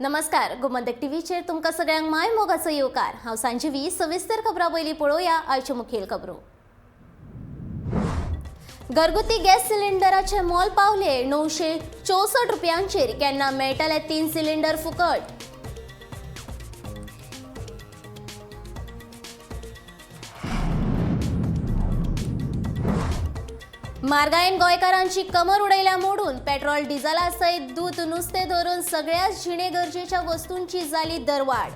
नमस्कार, गोमंतक टीव्हीचेर तुमकां सगळ्यांक माय मोगाचो येवकार. हांव सांजीवी. सविस्तर खबरां पयलीं पळोवया आयच्यो मुखेल खबरो. घरगुती गॅस सिलिंडराचे मोल पावले 964 रुपयांचेर. केन्ना मेळटले 3 सिलिंडर फुकट? म्हारगायेन गोंयकारांची कमर उडयल्या मोडून. पेट्रोल डिझला सयत दूद, नुस्तें धरून सगळ्याच जिणे गरजेच्या वस्तूंची जाली दरवाड.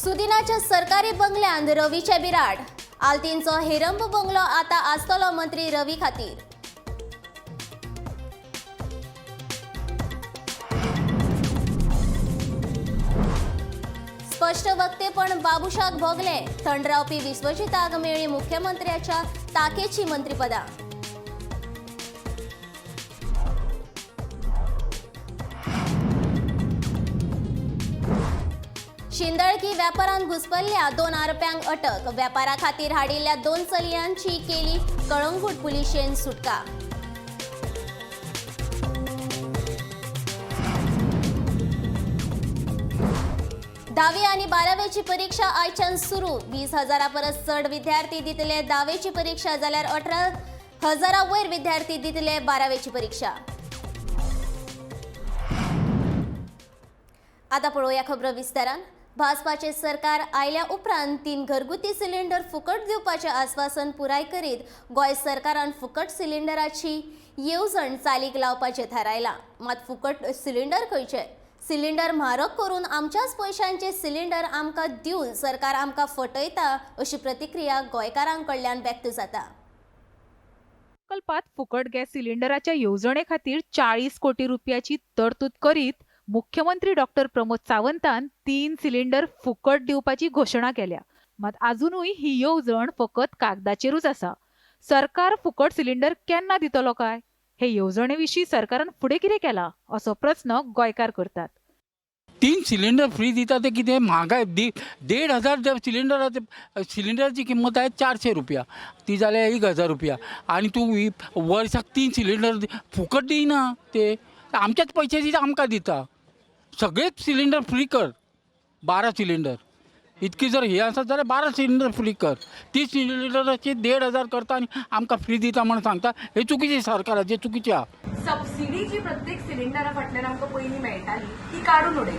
सुदिनाच्या सरकारी बंगल्यांत रवीचे बिराड. आल्तींचो हेरंब बंगलो आता आसतलो मंत्री रवी खातीर. स्पश्ट वक्तेपण बाबुशाक भोगले. थंड रावपी विश्वजिताक मेळ्ळी मुख्यमंत्र्याच्या ताकेची मंत्रीपदां. शिंदळकी व्यापारांत घुसपल्ल्या 2 आरोप्यांक अटक. व्यापारा खातीर हाडिल्ल्या 2 चलयांची केली कळंगूट पुलिशेन सुटका. धावी आनी बारावेची परीक्षा आयच्यान सुरू. 20,000 परस चड विद्यार्थी दितले धावेची परीक्षा, जाल्यार 18,000 वयर विद्यार्थी दितले बारावेची परीक्षा. आता पळोवया खबरो विस्तारान. भाजपाचे सरकार आयल्या उपरांत 3 घरगुती सिलिंडर फुकट दिवपाचें आस्वासन पुराय करीत गोंय सरकारान फुकट सिलिंडराची येवजण चालीक लावपाचें थारायलां. मात फुकट सिलिंडर खंयचे? सिलिंडर म्हारग करून आमच्याच पयशांचे सिलिंडर आमकां दिवन सरकार आमकां फटयता अशी प्रतिक्रिया गोंयकारां कडल्यान व्यक्त जाता. प्रकल्पात फुकट गॅस सिलिंडराच्या येवजणे खातीर 40 कोटी रुपयाची तरतूद करीत मुख्यमंत्री डॉक्टर प्रमोद सावंतान 3 सिलिंडर फुकट दिवपाची घोशणा केल्या. मात आजुनूय ही येवजण फकत कागदाचेरूच आसा. सरकार फुकट सिलिंडर केन्ना दितलो काय? हे येवजणे विशीं सरकारान फुडें कितें केलां असो प्रस्न गोंयकार करतात. 3 सिलिंडर फ्री दिता ते कितें म्हारगाय 1,500 त्या सिलिंडराचे सिलिंडराची किंमत आहे 400 रुपया, ती जाल्या 1,000 रुपया आनी तूं वर्साक 3 सिलिंडर फुकट दिना, ते आमच्याच पयशाची आमकां दिता. सगळेच सिलिंडर फ्री कर, 12 सिलिंडर इतकी जर हे आसा जाल्यार 12 सिलिंडर फ्री कर. 30 सिलिंडराचे 1,500 करता आनी आमकां फ्री दिता म्हण सांगता, हे चुकीचें, सरकाराचें चुकीचें आहा. सबसिडी जी प्रत्येक सिलिंडरा फाटल्यान आमकां पयलीं मेळटाली ती काडून उडयली.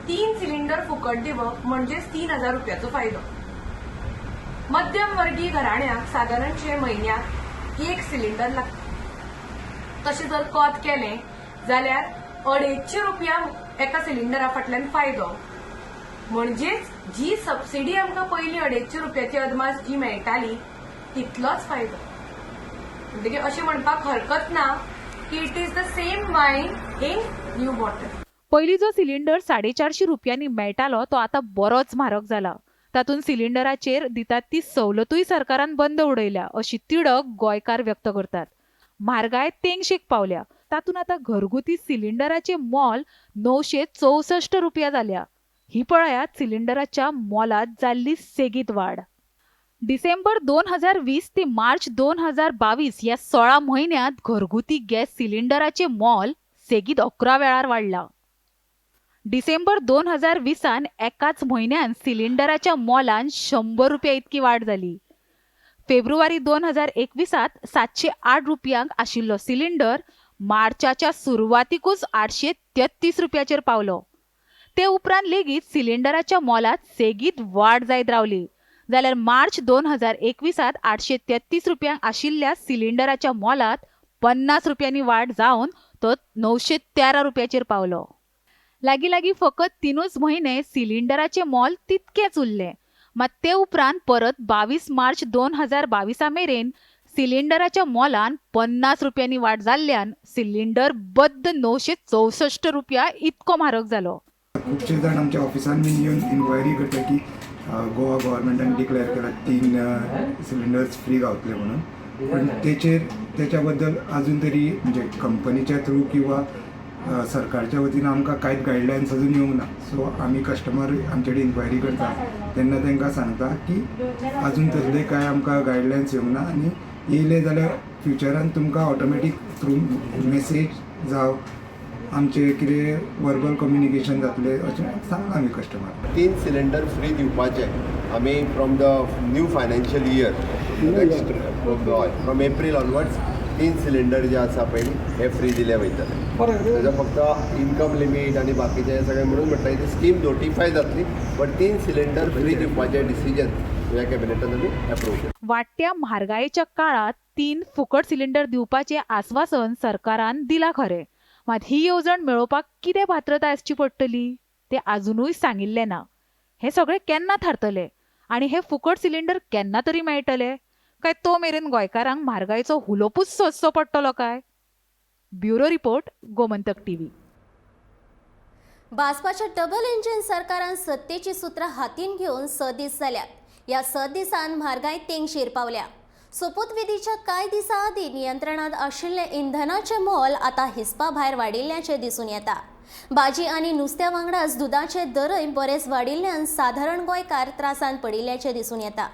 3 सिलिंडर फुकट दिवप म्हणजेच 3,000 रुपयाचो फायदो. मध्यम वर्गीय घराण्याक सादारणशे म्हयन्याक 1 सिलिंडर लागता. तशें जर कोत केलें जाल्यार 250 रुपया एका सिलिंडरा फाटल्यान फायदो. म्हणजेच जी सबसिडी आमकां पयलीं 250 रुपयाची अदमास जी मेळटाली तितलोच फायदो. म्हणटकीर अशें म्हणपाक हरकत ना की it is the same wine in new bottle. पयलीं जो सिलिंडर 450 रुपयांनी मेळटालो तो आतां बरोच म्हारग जाला. तातूंत सिलिंडराचेर दितात ती सवलतूय सरकारान बंद उडयल्या अशी तिडक गोंयकार व्यक्त करतात. म्हारगाय तेंगशेक पावल्या. तातूंत आतां घरगुती सिलिंडराचें मोल 964 रुपया जाल्या. ही पळयात सिलिंडराच्या मोलांत जाल्ली सेगीत वाड. डिसेंबर 2020 ते मार्च 2022 ह्या 16 म्हयन्यांत घरगुती गॅस सिलिंडराचें मोल सेगीत 11 वेळार वाडलां. डिसेंबर 2020 एकाच म्हयन्यांत सिलिंडराच्या मोलान 100 रुपया इतकी वाड जाली. फेब्रुवारी 2021 708 रुपयांक आशिल्लो सिलिंडर मार्चाच्या सुरवातीकूच 833 रुपयाचेर पावलो. ते उपरांत लेगीत सिलिंडराच्या मोलांत सेगीत वाड जायत रावली. जाल्यार मार्च 2021 833 रुपयांक आशिल्ल्या सिलिंडराच्या मोलांत 50 रुपयांनी वाड जावन तो 913 रुपयाचेर पावलो. लागीं लागीं फकत 3 म्हयने सिलिंडराचें मोल तितकेंच उरलें. मात ते उपरांत परत 22 मार्च 2022 मेरेन सिलिंडराच्या मोलान 50 रुपयांनी वाड जाल्ल्यान सिलिंडर बद्द 964 रुपया इतको म्हारग जालो. खुबशे जाण आमच्या ऑफिसान बीन येवन इन्क्वायरी करता की गोवा गव्हर्मेंटान डिक्लेअर केला 3 सिलिंडर्स फ्री गावतले म्हणून, पण तेचेर तेच्या बद्दल अजून तरी म्हणजे कंपनीच्या थ्रू किंवा सरकारच्या वतीन आमकां कांयच गायडलायन्स अजून येवंक ना. सो आमी कस्टमर आमचे कडेन इन्क्वायरी करता तेन्ना तांकां सांगता की अजून तसले कांय आमकां गायडलायन्स येवंक ना आनी येयले जाल्यार फ्युचरान तुमकां ऑटोमॅटीक थ्रू मॅसेज जावं आमचें कितें वर्बल कम्युनिकेशन जातलें अशें सांगलां आमी कस्टमराक. 3 सिलिंडर फ्री दिवपाचे आमी from the new financial year, next from April onwards 3 cylinder जे आसा पळय न्ही हे फ्री दिले वयतले. तेजो फक्त इन्कम लिमीट आनी बाकीचे सगळें म्हणून म्हटल्यार ती स्कीम नोटिफाय जातली, बट 3 सिलिंडर फ्री दिवपाचें डिसिजन ह्या कॅबिनेटान आमी एप्रूव केलें. वाडट्या म्हारगायेच्या काळात 3 फुकट सिलिंडर दिवपाचें आस्वासन सरकारान दिलां खरें, मात ही येवजण मेळोवपाक कितें पात्रताय आसची पडटली तें आजुनूय सांगिल्लें ना. हें सगळें केन्ना थारतलें आनी हे फुकट सिलिंडर केन्ना तरी मेळटले काय तो मेरेन गोंयकारांक म्हारगायेचो हुलोपूच सोंसचो पडटलो काय? Bureau report, Gomantak TV. भाजपाच्या डबल इंजिन सरकारान सत्तेची सुत्रां हातीन घेवन 6 दीस जाल्यात. ह्या 6 दिसांत म्हारगाय तेंगशेर पावल्या. सोपूतविधीच्या कांय दिसां आदीं नियंत्रणांत आशिल्लें इंधनाचें मोल आतां हिसपा भायर वाडिल्ल्याचें दिसून येता. भाजी आनी नुस्त्या वांगडाच दुदाचे दरय बरेच वाडिल्ल्यान सादारण गोंयकार त्रासांत पडिल्ल्याचें दिसून येता.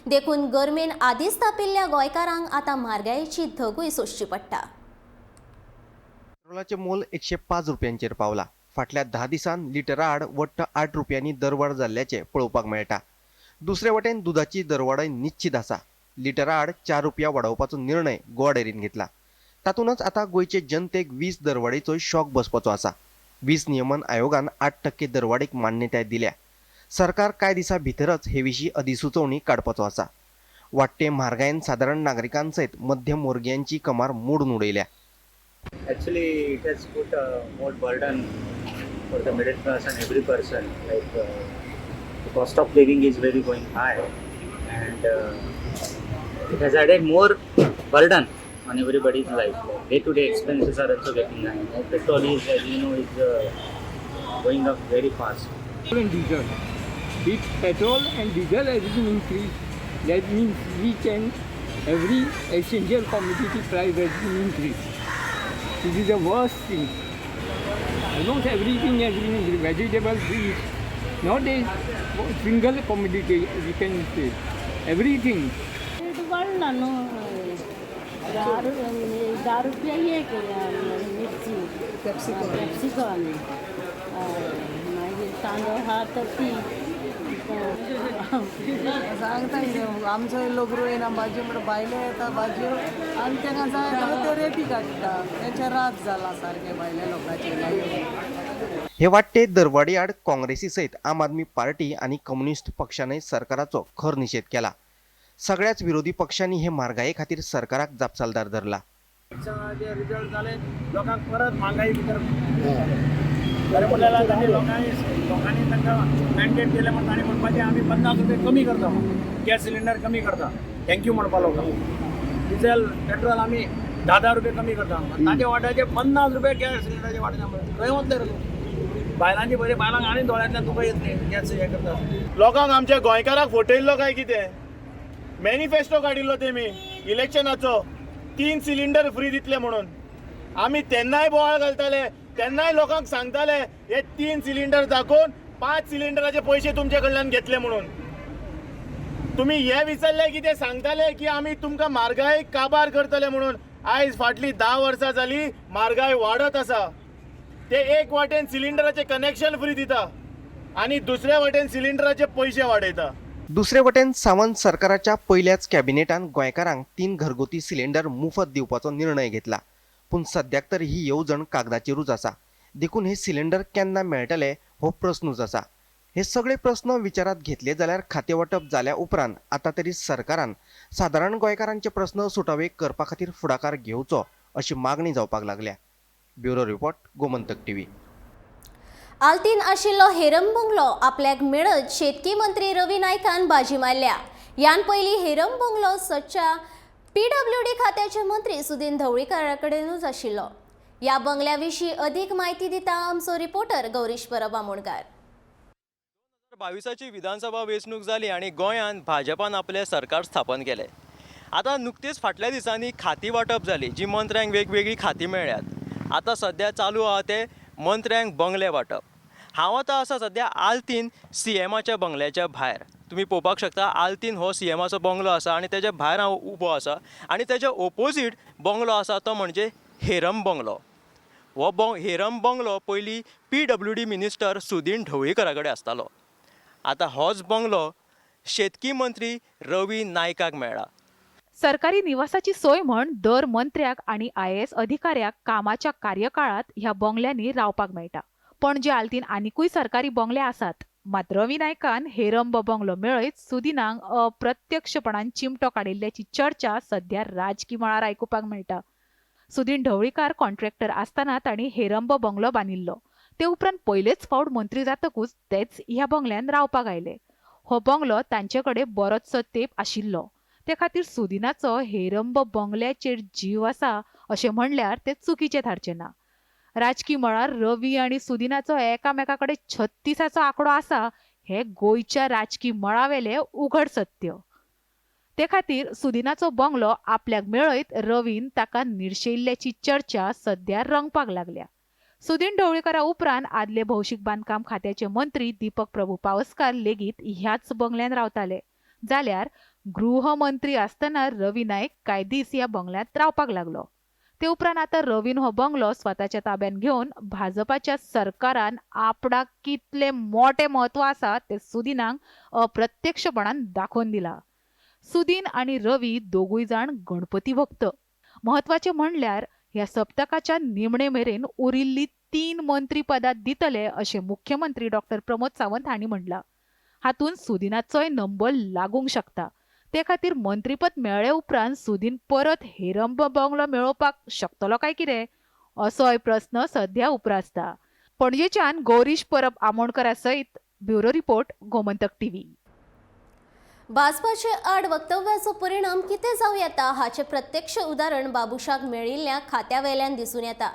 देखून गरमेन आदींच तापिल्ल्या गोंयकारांक आतां म्हारगायेची धगूय सोंसची पडटा. पेट्रोलाचें मोल 105 रुपयांचेर पावला. फाटल्या 10 दिसांत लिटरा आड वट्ट 8 रुपयांनी दरवाड जाल्ल्याचें पळोवपाक मेळटा. दुसरे वटेन दुदाची दरवाडय निश्चीत आसा. लिटरा आड 4 रुपया वाडोवपाचो निर्णय गोवा डेअरीन घेतला. तातूंतच आतां गोंयचे जनतेक वीज दरवाडीचोय शॉक बसपाचो आसा. वीज नियमन आयोगान 8% दरवाडीक मान्यताय दिल्या. सरकार कांय दिसां भितरच हे विशीं अधिसुचोवणी काडपाचो आसा. वाडटे म्हारगायेन सादारण नागरिकां सयत मध्यम वर्गियांची कमार मोडून उडयल्या. Actually, it has put more burden for the middle class and every person. Like the cost of living is very going high, and it has added more burden on everybody's life. Like day-to-day expenses are also getting high. Like petrol is, as you know, is going up very fast. Petrol and diesel. With petrol and diesel has been increased, that means each and every essential commodity price has been increased. This is the worst thing. Almost everything has been increased. Vegetables, wheat, not a single commodity we can say. Everything. Rate वाडला न्हू, 10 रुपया एक मिरची, capsicum, मागीर तांदूळ आहा तर ती. सांगता कितें, आमचो लोक रोयना भाजयो म्हणटा, भायले येता भाजयो आनी तांकां जाय जाल्यार ते रेटी काडटा. तेंचे रात जाला सारकें भायल्या लोकांचे. हे वाडटे दरवाडी आड काँग्रेसी सयत आम आदमी पार्टी आनी कम्युनिस्ट पक्षानय सरकाराचो खर निशेध केला. सगळ्याच विरोधी पक्षांनी हे म्हारगाये खातीर सरकाराक जापसालदार धरला. इलेक्शनाचे रिजल्ट जाले, लोकांक परत म्हारगाई भितर. खरें म्हणल्यार तांणी लोकांनी तांकां मॅन्डेट दिलें म्हण तांणी म्हणपाचें आमी 50 रुपया कमी करता म्हण, गॅस सिलिंडर कमी करता, thank you म्हणपा लोकांक. डिझेल पेट्रोल आमी 10-10 रुपया कमी करता, ताजे वाट्याचे 50 रुपया गॅस सिलिंडराचे वाट्याचे. खंय वतले रे लोक? बायलांची बरी, बायलांक आनी दोळ्यांतल्यान दुकां येतली गॅस हें करता. लोकांक आमच्या गोंयकाराक फटयल्लो काय कितें? मॅनिफेस्टो काडिल्लो तेमी इलेक्शनाचो, 3 सिलिंडर फ्री दितले म्हणून. आमी तेन्नाय बोवाळ घालताले, तेन्नाय लोकांक सांगताले हे 3 सिलिंडर दाखोवन 5 सिलिंडराचे पयशे तुमचे कडल्यान घेतले म्हणून. तुमी हे विसरले की ते सांगताले की आमी तुमकां म्हारगाय काबार करतले म्हणून. आयज फाटलीं 10 वर्सां जाली म्हारगाय वाडत आसा. ते एक वाटेन सिलिंडराचे कनेक्शन फ्री दिता आनी दुसऱ्या वाटेन सिलिंडराचे पयशे वाडयता. दुसरे वटेन सावंत सरकाराच्या पयल्याच कॅबिनेटान गोंयकारांक 3 घरगुती सिलिंडर मुफत दिवपाचो निर्णय घेतला. पूण सद्याक तर ही येवजण कागदाचेरूच आसा. देखून हे सिलिंडर केन्ना मेळटले हो प्रस्नूच आसा. हे सगळे प्रस्न विचारात घेतले जाल्यार खातें वांटप जाल्या उपरांत आतां तरी सरकारान सादारण गोंयकारांचे प्रस्न सुटावे करपा खातीर फुडाकार घेवचो अशी मागणी जावपाक लागल्या. Bureau report, Gomantak TV. आल्तीन आशिल्लो हेरम बंगलो आपल्याक मेळत शेतकी मंत्री रवी नायकान बाजी मारल्या. ह्यान पयलीं हेरम बंगलो सदच्या पीडब्ल्यूडी खात्याचे मंत्री सुदीन ढवळीकारा कडेनूच आशिल्लो. ह्या बंगल्या विशीं अदीक म्हायती दिता आमचो रिपोर्टर गौरीश परब आमोणकार. 22ची विधानसभा वेंचणूक जाली आनी गोंयांत भाजपान आपलें सरकार स्थापन केलें. आतां नुकतीच फाटल्या दिसांनी खाती वांटप जाली, जी मंत्र्यांक वेगवेगळीं खातीं मेळ्ळ्यात. आतां सद्या चालू आहा ते मंत्र्यांक बंगले वांटप. हांव आतां आसा सद्या आल्तीन सीएमाच्या बंगल्याच्या भायर. तुमी पळोवपाक शकता आल्तीन हो सीएमाचो बंगलो आसा आनी तेज्या भायर हांव उबो आसा आनी तेज्या ओपोजीट बंगलो आसा तो म्हणजे हेरंब बंगलो. हो हेरंब बंगलो पयलीं PWD minister Sudin ढवळीकरा कडेन आसतालो. आतां होच बंगलो शेतकी मंत्री रवी नायकाक मेळ्ळा. सरकारी निवासाची सोय म्हण दर मंत्र्याक आनी IAS अधिकाऱ्याक कामाच्या कार्यकाळात ह्या बंगल्यांनी रावपाक मेळटा. पणजे आल्तीन आनिकूय सरकारी बंगले आसात, मात रवी नायकान हेरंब बंगलो मेळयत सुदिनांक अप्रत्यक्षपणान चिमटो काडिल्ल्याची चर्चा सध्या राजकी मळार आयकुपाक मेळटा. सुदीन ढवळीकार कॉन्ट्रॅक्टर आसतना तांणी हेरंब बंगलो बांदिल्लो. ते उपरांत पयलेच फावट मंत्री जातकूच तेच ह्या बंगल्यान रावपाक आयले. हो बंगलो तांचे कडेन बरोचसो तेंप आशिल्लो. ते खातीर सुदिनाचो हेरंब बंगल्याचेर जीव आसा अशें म्हणल्यार ते चुकीचें थारचें ना. राजकी मळार रवी आनी सुदिनाचो एकामेका कडेन 36 आंकडो आसा हे गोंयच्या राजकी मळावेलें उघड सत्य. ते खातीर सुदिनाचो बंगलो आपल्याक मेळयत रवीन ताका निर्शेल्ल्याची चर्चा सध्या रंगपाक लागल्या. सुदीन ढवळीकरा उपरांत आदले भौशीक बांदकाम खात्याचे मंत्री दीपक प्रभू पावसकार लेगीत ह्याच बंगल्यान रावताले. जाल्यार गृहमंत्री आसतना रवी नायक कांय दीस ह्या बंगल्यांत रावपाक लागलो. ते उपरांत आतां रवीन हो बंगलो स्वताच्या ताब्यात घेवन भाजपाच्या सरकारान आपणाक कितलें मोटें म्हत्व आसा तें सुदिनाक अप्रत्यक्षपणान दाखोवन दिला. सुदीन आनी रवी दोगूय जाण गणपती भक्त. म्हत्वाचें म्हणल्यार ह्या सप्तकाच्या निमणे मेरेन उरिल्ली 3 मंत्रीपदां दितले अशें मुख्यमंत्री डॉक्टर प्रमोद सावंत हांणी म्हणलां. हातूंत सुदिनाचोय नंबर लागूंक शकता. ते खातीर मंत्रीपद मेळ्ळे उपरांत सुदीन परत हेरंब बंगलो मेळोवपाक शकतलो काय कितें असोय प्रस्न सध्या उप्रासता. पणजेच्यान गौरीश परब आमोणकरा सयत ब्युरो रिपोर्ट, गोमंतक टीव्ही. भाजपाचे आड वक्तव्याचो परिणाम कितें जावं येता हाचें प्रत्यक्ष उदाहरण बाबुशाक मेळिल्ल्या खात्या वेल्यान दिसून येता.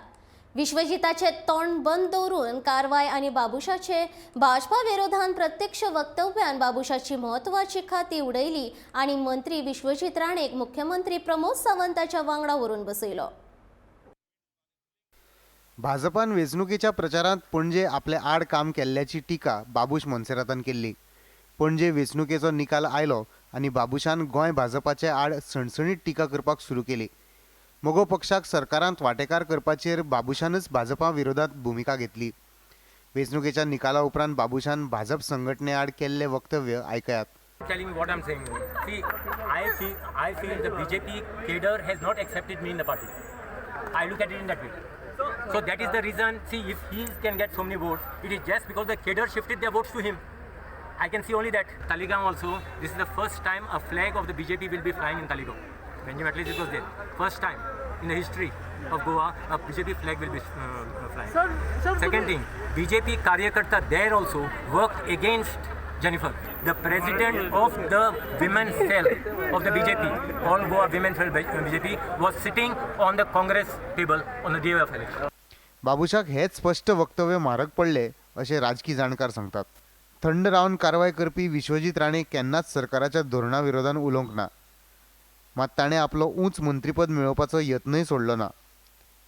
विश्वजिताचे तोंड बंद दवरून कारवाय आनी बाबुशाचे भाजपा विरोधान प्रत्यक्ष वक्तव्यान बाबुशाची म्हत्वाची खाती उडयली आनी मंत्री विश्वजीत राणेक मुख्यमंत्री प्रमोद सावंताच्या वांगडा व्हरून बसयलो. भाजपान वेंचणुकेच्या प्रचारांत पणजे आपले आड काम केल्ल्याची टिका बाबूश मोन्सेरातान केल्ली. पणजे वेंचणुकेचो निकाल आयलो आनी बाबूशान गोंय भाजपाचे आड सणसणीत टिका करपाक सुरू केली. मगो पक्षाक सरकारांत वांटेकार करपाचेर बाबूशानच भाजपा विरोधात भुमिका घेतली. वेंचणुकेच्या निकाला उपरांत बाबूशान भाजप संघटने आड केल्ले वक्तव्य आयकयात. Telling me what I'm saying. See, I feel the BJP cadre has not accepted me in the party. I look at it in that way. So that is the reason. See, if he can get so many votes, it is just because the cadre shifted their votes to him. I can see only that. Taligaon also, this is the first time a flag of the BJP will be flying in Taligaon. When at least it was there. First time in the history of Goa, a BJP flag will be flying. Sir, second thing, BJP Karyakarta there also worked against Jennifer. The president of the women's cell of the BJP, all Goa women's cell BJP, was sitting on the Congress table on the day of election. बाबूशाक हेच स्पश्ट वक्तव्य म्हारग पडले अशें राजकी जाणकार सांगतात. थंड रावन कारवाय करपी विश्वजीत राणे केन्नाच सरकाराच्या धोरणा विरोधान उलोवंक ना. मात ताणें आपलो उंच मंत्रीपद मेळोवपाचो यत्नय सोडलो ना.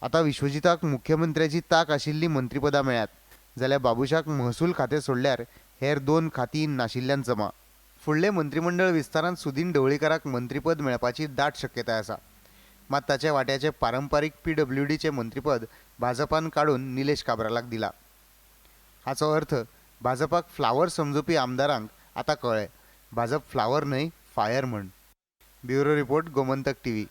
आतां विश्वजिताक मुख्यमंत्र्याची तांक आशिल्ली मंत्रीपदां मेळ्ळ्यात जाल्यार बाबूशाक महसूल खातें सोडल्यार हेर 2 खातीं नाशिल्ल्यान जमा. फुडले मंत्रीमंडळ विस्तारांत सुदीन ढवळीकाराक मंत्रीपद मेळपाची दाट शक्यताय आसा. मात ताच्या वाट्याचें पारंपारीक PWDचें मंत्रीपद भाजपान काडून निलेश काब्रालाक दिला. हाचो अर्थ भाजपाक फ्लावर समजुपी आमदारांक आतां कळ्ळें भाजप फ्लावर न्हय फायर म्हण. Bureau report, Gomantak TV.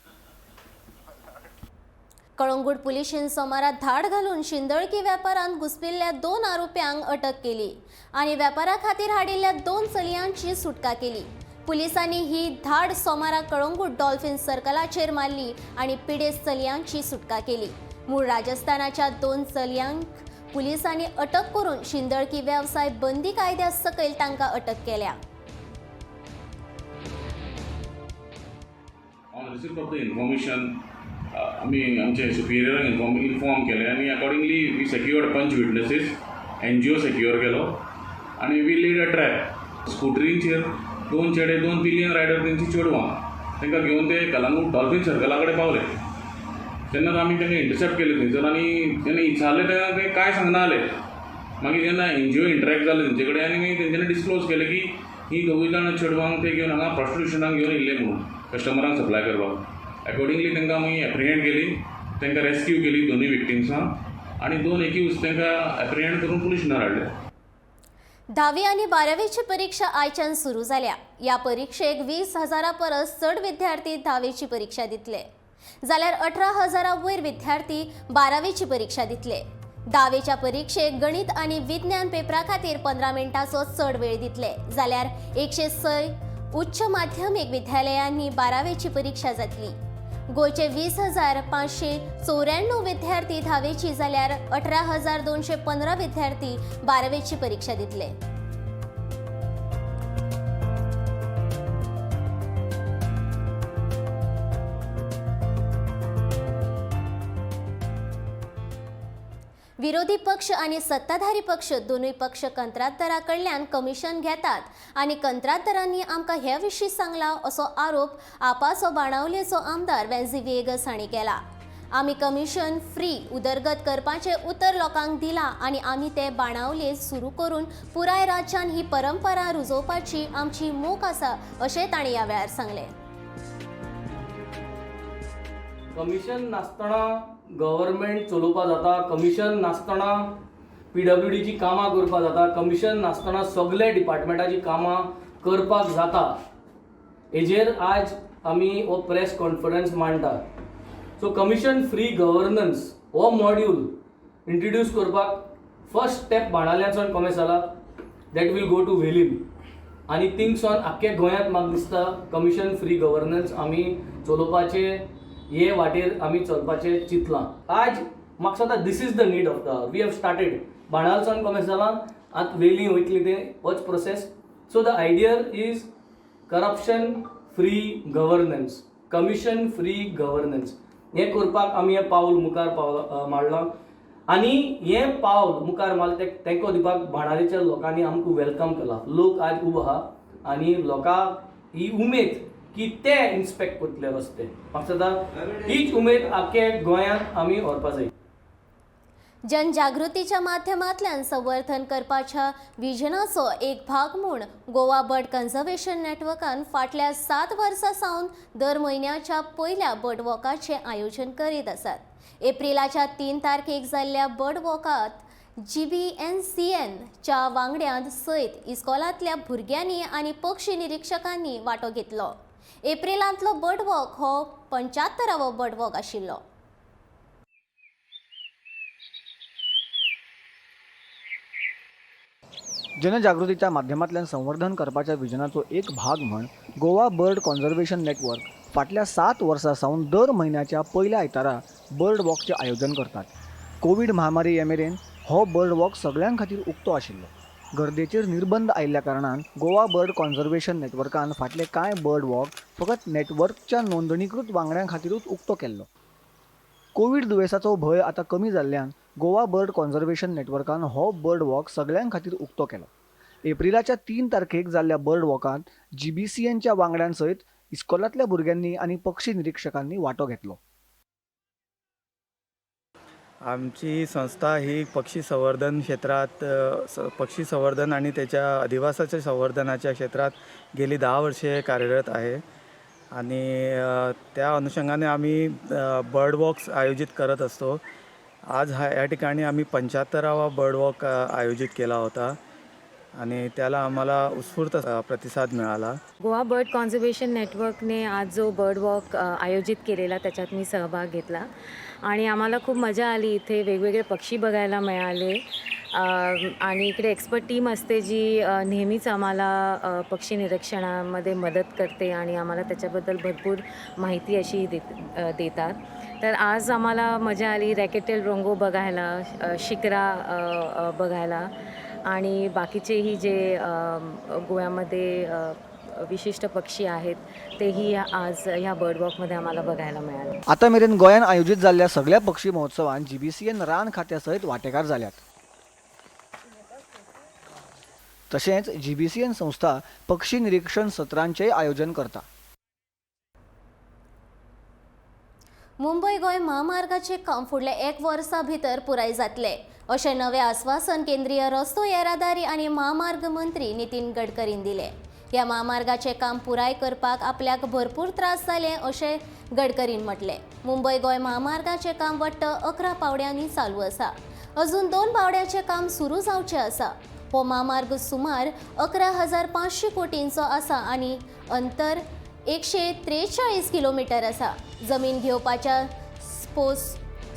Calangute पुलिशेन सोमारा धाड घालून शिंदळकी व्यापारांत घुसपिल्ल्या 2 आरोप्यांक अटक केली आनी व्यापारा खातीर हाडिल्ल्या 2 चलयांची सुटका केली. पुलिसांनी ही धाड सोमारा कळंगूट डॉल्फिन सर्कलाचेर मारली आनी पिडेस्त चलयांची सुटका केली. मूळ राजस्थानाच्या 2 चलयांक पुलिसांनी अटक करून शिंदळकी वेवसाय बंदी कायद्या सकयल तांकां अटक केल्या. On receipt of the information, आमी आमचे सुपिरियरांक इन्फॉर्म केलें आनी accordingly we secured panch witnesses, NGO secure केलो आनी we laid a trap. स्कुटरींचेर 2 चेडे 2 पिलियन रायडर तेंची चेडवां तांकां घेवन ते कलंगूट डॉल्फीन सर्कला कडेन पावले. तेन्नाच आमी तांकां इंटरसेप्ट केले थंयसर आनी जेन्ना विचारलें तेन्ना ते कांय सांगना जाले. मागीर जेन्ना एनजीओ इंटरेक्ट जाले तेंचे कडेन आनी मागीर तेंच्यांनी डिस्क्लोज केलें की ही दोगूय जाण चेडवांक ते घेवन हांगा प्रॉस्टिट्युशनाक घेवन येयल्ले म्हणून कस्टमरांक सप्लाय करपाक. एकॉर्डिंगली तांकां मागीर एप्रिहेंड केली, तांकां रेस्क्यू केली दोनूय विक्टिम्सांक आनी 2 एक्यूज तांकां एप्रिहेंड करून पुलीस स्टेशनार हाडले. 10वी आनी 12वीची परीक्षा आयच्यान सुरू जाल्या. ह्या परिक्षेक 20,000 परस चड विद्यार्थी 10वीची परीक्षा दितले, जाल्यार 18,000 वयर विद्यार्थी 12वीची परीक्षा दितले. 10वीच्या परिक्षेक गणित आनी विज्ञान पेपरा खातीर 15 मिनटांचो चड वेळ दितले, जाल्यार 106 उच्च माध्यमीक विद्यालयांनी 12वीची परीक्षा जातली. गोंयचे 20,594 विद्यार्थी 10वीची जाल्यार 18,215 विद्यार्थी 12वीची परीक्षा दितले. विरोधी पक्ष आनी सत्ताधारी पक्ष दोनूय पक्ष कंत्राटदारा कडल्यान कमिशन घेतात आनी कंत्राटदारांनी आमकां हे विशीं सांगला असो आरोप आपाचो बाणावलेचो आमदार वेन्झी व्हिएगस हांणी केला. आमी कमिशन फ्री उदरगत करपाचें उतर लोकांक दिलां आनी आमी ते बाणावले सुरू करून पुराय राज्यान ही परंपरा रुजोवपाची आमची मोख आसा अशें तांणी ह्या वेळार सांगलें. कमिशन नासतना गव्हर्मेंट चलोवपा जाता, कमिशन नासतना पीडब्ल्यूडीची कामां करपा जाता, कमिशन नासतना सगळे डिपार्टमेंटाची कामां करपाक जाता. हेजेर आज आमी हो प्रेस कॉन्फरन्स मांडटा. सो कमिशन फ्री गव्हर्नन्स हो मॉड्यूल इंट्रोड्यूस करपाक फर्स्ट स्टेप बाणावल्याच्यान कॉमेस जाला, that will go to Velim आनी थिंगसान आख्खे गोंयांत म्हाका दिसता कमिशन फ्री गव्हर्नन्स आमी चलोवपाचे हे वाटेर आमी चलपाचें चिंतलां. आज म्हाका दिसता this is the need of the hour. We have started बाणालसान कॉमेस जालां, आतां वेली वयतली तें होच process. So the idea is corruption free governance, commission free governance हें करपाक आमी हें पावल मुखार पावलां मारलां आनी हें पावल मुखार मारलें तें तेंको दिवपाक बाणावलेच्या लोकांनी आमकां welcome केलां. लोक आज उबो आहा आनी लोकांक ही उमेद की ते इन्स्पेक्ट करतले रस्ते, म्हाका दिसता हीच उमेद आख्खे गोंयांत आमी व्हरपा जाय. जनजागृतीच्या माध्यमांतल्यान संवर्धन करपाच्या विजनाचो एक भाग म्हूण गोवा बर्ड कन्झर्वेशन नेटवर्कान फाटल्या 7 वर्सां सावन दर म्हयन्याच्या पयल्या बर्ड वॉकाचें आयोजन करीत आसात. एप्रिलाच्या 3 तारखेक जाल्ल्या बर्ड वॉकांत GBNCN च्या वांगड्यां सयत इस्कोलांतल्या भुरग्यांनी आनी पक्षी निरिक्षकांनी वांटो घेतलो. एप्रिलांतलो बर्ड वॉक हो 75वो बर्ड वॉक आशिल्लो. जनजागृतीच्या माध्यमांतल्यान संवर्धन करपाच्या विजनाचो एक भाग म्हण गोवा बर्ड कॉन्झर्वेशन नेटवर्क फाटल्या 7 वर्सां सावन दर म्हयन्याच्या पयल्या आयतारा बर्ड वॉकचें आयोजन करतात. कोवीड महामारी ये मेरेन हो बर्ड वॉक सगळ्यां खातीर उक्तो आशिल्लो. गर्देचेर निर्बंध आयिल्ल्या कारणान गोवा बर्ड कॉन्झर्वेशन नेटवर्कान फाटले कांय बर्ड वॉक फकत नेटवर्कच्या नोंदणीकृत वांगड्यां खातीरूच उक्तो केल्लो. कोवीड दुयेंसाचो भंय आतां कमी जाल्ल्यान गोवा बर्ड कॉन्झर्वेशन नेटवर्कान हो बर्ड वॉक सगळ्यां खातीर उक्तो केलो. एप्रिलाच्या 3 तारखेक जाल्ल्या बर्ड वॉकांत GBCNच्या वांगड्यां सयत इस्कोलांतल्या भुरग्यांनी आनी पक्षी निरिक्षकांनी वांटो घेतलो. आमची संस्था ही पक्षी संवर्धन क्षेत्रात पक्षी संवर्धन आणि त्याच्या अधिवासाच्या संवर्धनाच्या क्षेत्रात गेली 10 वर्षे कार्यरत आहे आणि त्या अनुषंगाने आम्ही बर्ड वॉक्स आयोजित करत असतो. आज हा या ठिकाणी आम्ही 75वा बर्ड वॉक आयोजित केला होता आणि त्याला आम्हाला उत्स्फूर्त प्रतिसाद मिळाला. गोवा बर्ड कॉन्झर्वेशन नेटवर्कने आज जो बर्ड वॉक आयोजित केलेला त्याच्यात मी सहभाग घेतला आणि आम्हाला खूप मजा आली. इथे वेगवेगळे पक्षी बघायला मिळाले आणि इकडे एक्सपर्ट टीम असते जी नेहमीच आम्हाला पक्षी निरीक्षणामध्ये मदत करते आणि आम्हाला त्याच्याबद्दल भरपूर माहिती अशी देतात. तर आज आम्हाला मजा आली रॅकेटेल रोंगो बघायला, शिकरा बघायला आणि बाकीचेही जे गोव्यामध्ये विशिष्ट पक्षी आहेत तेही आज ह्या बर्ड वॉकमध्ये आम्हाला बघायला मिळाले. आता मेरेन गोंयान आयोजित जाल्ल्या सगळ्या पक्षी महोत्सवान GBCN रान खात्या सयत वांटेकार जाल्यात. तशेंच GBCN संस्था पक्षी निरीक्षण सत्रांचेय आयोजन करता. मुंबय गोंय म्हामार्गाचें काम फुडल्या एक वर्सा भितर पुराय जातलें अशें नवें आस्वासन केंद्रीय रस्तो येरादारी आनी म्हामार्ग मंत्री नितीन गडकरीन दिलें. ह्या म्हामार्गाचें काम पुराय करपाक आपल्याक भरपूर त्रास जाले अशें गडकरीन म्हटलें. मुंबय गोंय म्हामार्गाचें काम वट्ट 11 पावड्यांनी चालू आसा. अजून 2 पावड्याचें काम सुरू जावचें आसा. हो म्हामार्ग सुमार 11,500 कोटींचो आसा आनी अंतर 143 किलोमीटर आसा. जमीन घेवपाच्या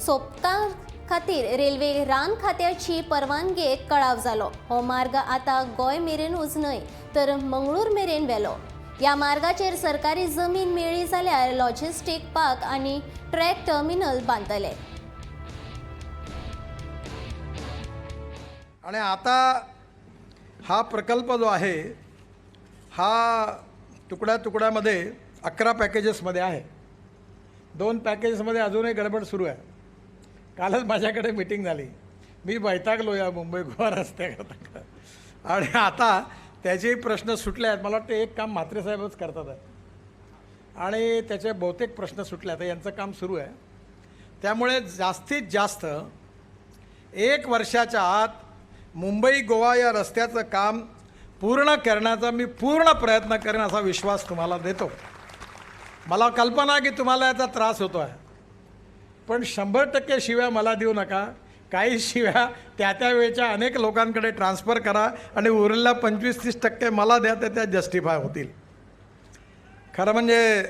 सोपता खातीर रेल्वे रान खात्याची परवानगेक कळाव जालो. हो मार्ग आतां गोंय मेरेनूच न्हय तर मंगळूर मेरेन व्हेलो. ह्या मार्गाचेर सरकारी जमीन मेळ्ळी जाल्यार लॉजिस्टीक पार्क आनी ट्रॅक टर्मिनल बांदतले. आणि आता हा प्रकल्प जो आहे हा तुकड्या तुकड्यामध्ये 11 पॅकेजेसमध्ये आहे. 2 पॅकेजेसमध्ये अजूनही गडबड सुरू आहे. कालच माझ्याकडे मीटिंग झाली. मी वैतागलो या मुंबई गोवा रस्त्याकरता आणि आता त्याचेही प्रश्न सुटले आहेत. मला वाटतं एक काम म्हात्रे साहेबच करतात आहे आणि त्याचे बहुतेक प्रश्न सुटले आहेत. यांचं काम सुरू आहे. त्यामुळे जास्तीत जास्त 1 वर्षाच्या आत मुंबई गोवा या रस्त्याचं काम पूर्ण करण्याचा मी पूर्ण प्रयत्न करेन असा विश्वास तुम्हाला देतो. मला कल्पना की तुम्हाला याचा त्रास होतो आहे, पण 100% शिव्या मला देऊ नका. काही शिव्या त्या त्या वेळच्या अनेक लोकांकडे ट्रान्सफर करा आणि उरलेल्या 25-30% मला द्या, तर त्या जस्टिफाय होतील. खरं म्हणजे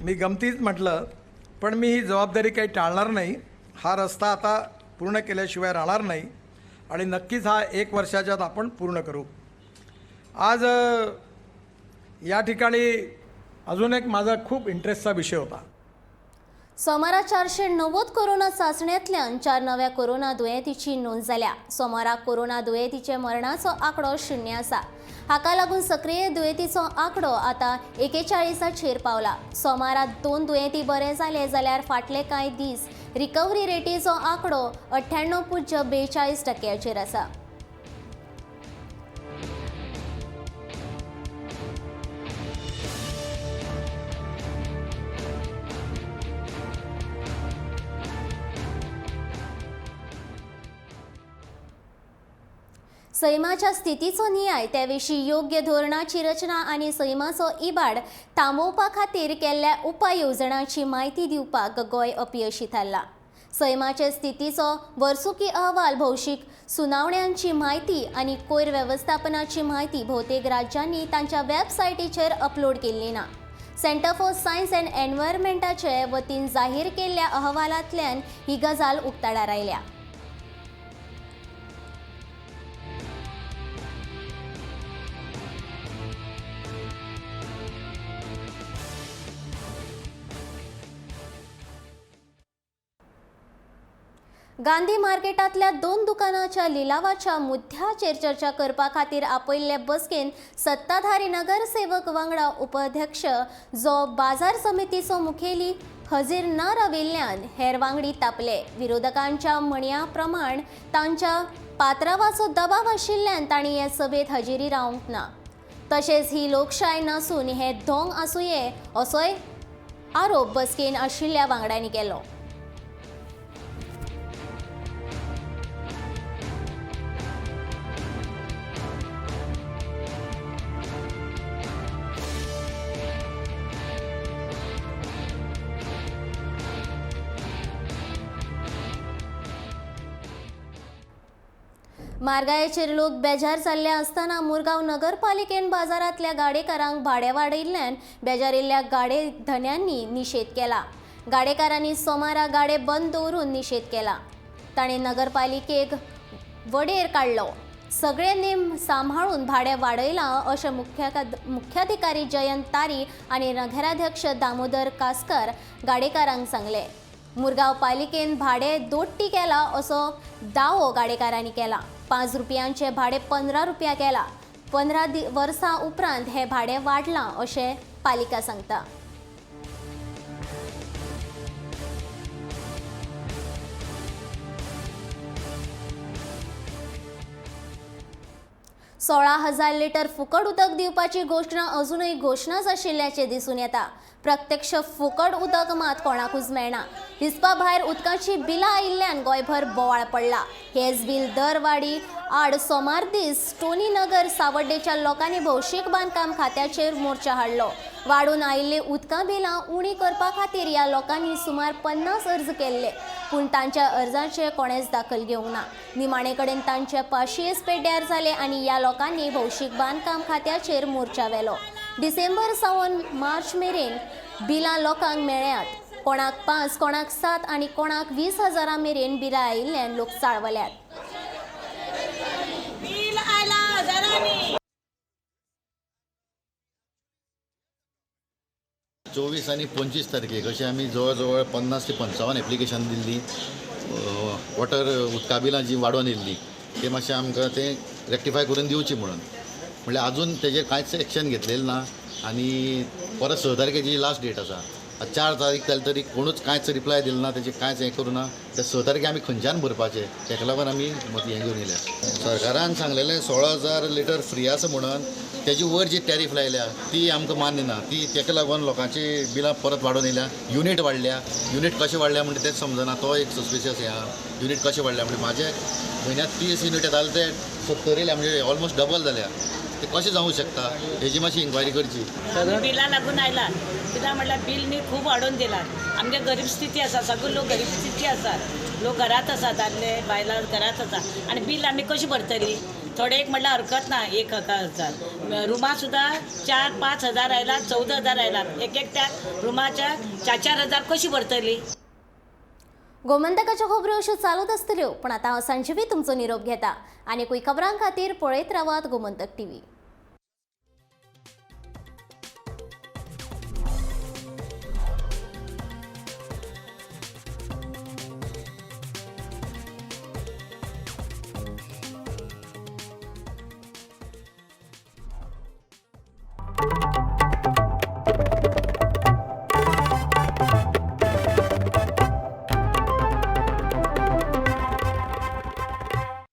मी गमतीच म्हटलं, पण मी ही जबाबदारी काही टाळणार नाही. हा रस्ता आता पूर्ण केल्याशिवाय राहणार नाही आणि नक्कीच हा 1 वर्षाच्या आत आपण पूर्ण करू. आज या ठिकाणी अजून एक माझा खूप इंटरेस्टचा विषय होता. सोमारा 490 कोरोना चाचण्यांतल्यान 4 नव्या कोरोना दुयेंतीची नोंद जाल्या. सोमारा कोरोना दुयेंतीचे मरणाचो आंकडो 0 आसा. हाका लागून सक्रीय दुयेंतीचो आंकडो आतां 41चेर पावला. सोमारा 2 दुयेंती बरे जाले जाल्यार फाटले कांय दीस रिकव्हरी रेटीचो आंकडो 98.42% आसा. सैमाच्या स्थितीचो नियाळ, त्या विशीं योग्य धोरणाची रचना आनी सैमाचो इबाड थांबोवपा खातीर केल्ल्या उपाय येवजणाची म्हायती दिवपाक गोंय अपयशी थारला. सैमाचे स्थितीचो वर्सुकी अहवाल, भौशीक सुनावण्यांची म्हायती आनी कोयर वेवस्थापनाची म्हायती भोवतेक राज्यांनी तांच्या वेबसायटीचेर अपलोड केल्ली ना. सेंटर फॉर सायन्स अँड एनवायरमेंटाचे वतीन जाहीर केल्ल्या अहवालांतल्यान ही गजाल उक्ताडार आयल्या. गांधी मार्केटांतल्या 2 दुकानाच्या लिलावाच्या मुद्द्याचेर चर्चा करपा खातीर आपयल्ले बसकेन सत्ताधारी नगरसेवक वांगडा उपाध्यक्ष जो बाजार समितीचो मुखेली हजीर न राविल्ल्यान हेर वांगडी तापले. विरोधकांच्या म्हणण्या प्रमाण तांच्या पात्रावाचो दबाव आशिल्ल्यान तांणी हे सभेत हजेरी रावंक ना. तशेंच ही लोकशाय नासून हे धोंग आसुये असोय आरोप बसकेन आशिल्ल्या वांगड्यांनी केलो. म्हारगायेचेर लोक बेजार जाल्ले आसतना मुरगांव नगरपालिकेन बाजारांतल्या गाडेकारांक भाडें वाडयिल्ल्यान बेजारिल्ल्या गाडे धन्यांनी निशेध केला. गाडेकारांनी सोमारा गाडे बंद दवरून निशेध केला. ताणें नगरपालिकेक वडेर काडलो. सगळे नेम सांबाळून भाडें वाडयलां अशें मुख्याधिकारी जयंत तारी आनी नगराध्यक्ष दामोदर कासकर गाडेकारांक सांगलें. मुरगांव पालिकेन भाडें दोट्टी केला असो दावो गाडेकारांनी केला. 5 रुपयांचे भाडें 15 रुपया केला. 15 वर्सां उपरांत हें भाडें वाडलां अशें पालिका सांगता. 16,000 लिटर फुकट उदक दिवपाची घोशणा अजूनय घोशणाच आशिल्ल्याचें दिसून येता. प्रत्यक्ष फुकट उदक मात कोणाकूच मेळना. हिसपा भायर उदकाची बिलां आयिल्ल्यान गोंयभर बोवाळ पडला. हेच बील दरवाडी आड सोमार दीस टोनी नगर सावड्डेच्या लोकांनी भौशीक बांदकाम खात्याचेर मोर्चा हाडलो. वाडून आयिल्ली उदकां बिलां उणी करपा खातीर ह्या लोकांनी सुमार 50 अर्ज केल्ले, पूण तांच्या अर्जाचे कोणेच दाखल घेवंक ना. निमाणे कडेन तांचे पाशियेस पेड्ड्यार जाले आनी ह्या लोकांनी भौशीक बांदकाम खात्याचेर मोर्चा व्हेलो. डिसेंबर सावन मार्च मेरेन बिलां लोकांक मेळ्ळ्यात. कोणाक 5, कोणाक 7 आनी कोणाक 20 हजारां मेरेन बिलां आयिल्ल्यान लोक चाळवल्यात. 24 आनी 25 तारखेक अशें आमी जवळ जवळ 50 ते 55 एप्लिकेशन दिल्ली. वॉटर उदका बिलां जी वाडोवन येयल्ली ती मातशें आमकां तें रेक्टिफाय करून दिवची म्हणून, म्हणल्यार आजून तेजेर कांयच एक्शन घेतलेलें ना. आनी परत 6 तारखेची लास्ट डेट आसा. 4 तारीख जाली तरी कोणूच कांयच रिप्लाय दिलो ना, तेजेर कांयच हें करूं ना. त्या 6 तारखे आमी खंयच्यान भरपाचें, तेका लागून आमी हें घेवन येयल्या. सरकारान सांगलेलें 16,000 लिटर फ्री आसा म्हणून, तेजी वयर जी टॅरीफ लायल्या ती आमकां मान्य ना. ती तेका लागून लोकांची बिलां परत वाडोवन येयल्या. युनीट वाडल्या, युनीट कशें वाडल्या म्हणटा तेंच समजना. तो एक सस्पिशियस हें आहा. युनीट कशें वाडल्या म्हणजे म्हाजे म्हयन्याक 30 युनीट येताले ते 70 येयल्या, म्हणजे ऑलमोस्ट डबल जाल्या. ते कशें जावंक शकता हेजी मातशी इन्क्वायरी करची. बिलां लागून आयला कित्याक म्हटल्यार बील न्ही खूब वाडोवन दिला. आमगे गरीब स्थिती आसा, सगळे लोक गरीब स्थिती आसा, लोक घरांत आसा, दादले बायलां घरांत आसा आनी बील आमी कशी भरतली. थोडे एक म्हटल्यार हरकत ना, 1,000 रुमां सुद्दां 4-5 हजार आयला, 14,000 आयला. एक एकट्या रुमाच्या 4-4 हजार कशी भरतली. गोमंतकाच्यो खबरो अश्यो चालूच आसतल्यो, पूण आतां हांव संजीवी तुमचो निरोप घेता. आनीकूय खबरां खातीर पळयत रावात गोमंतक टीव्ही.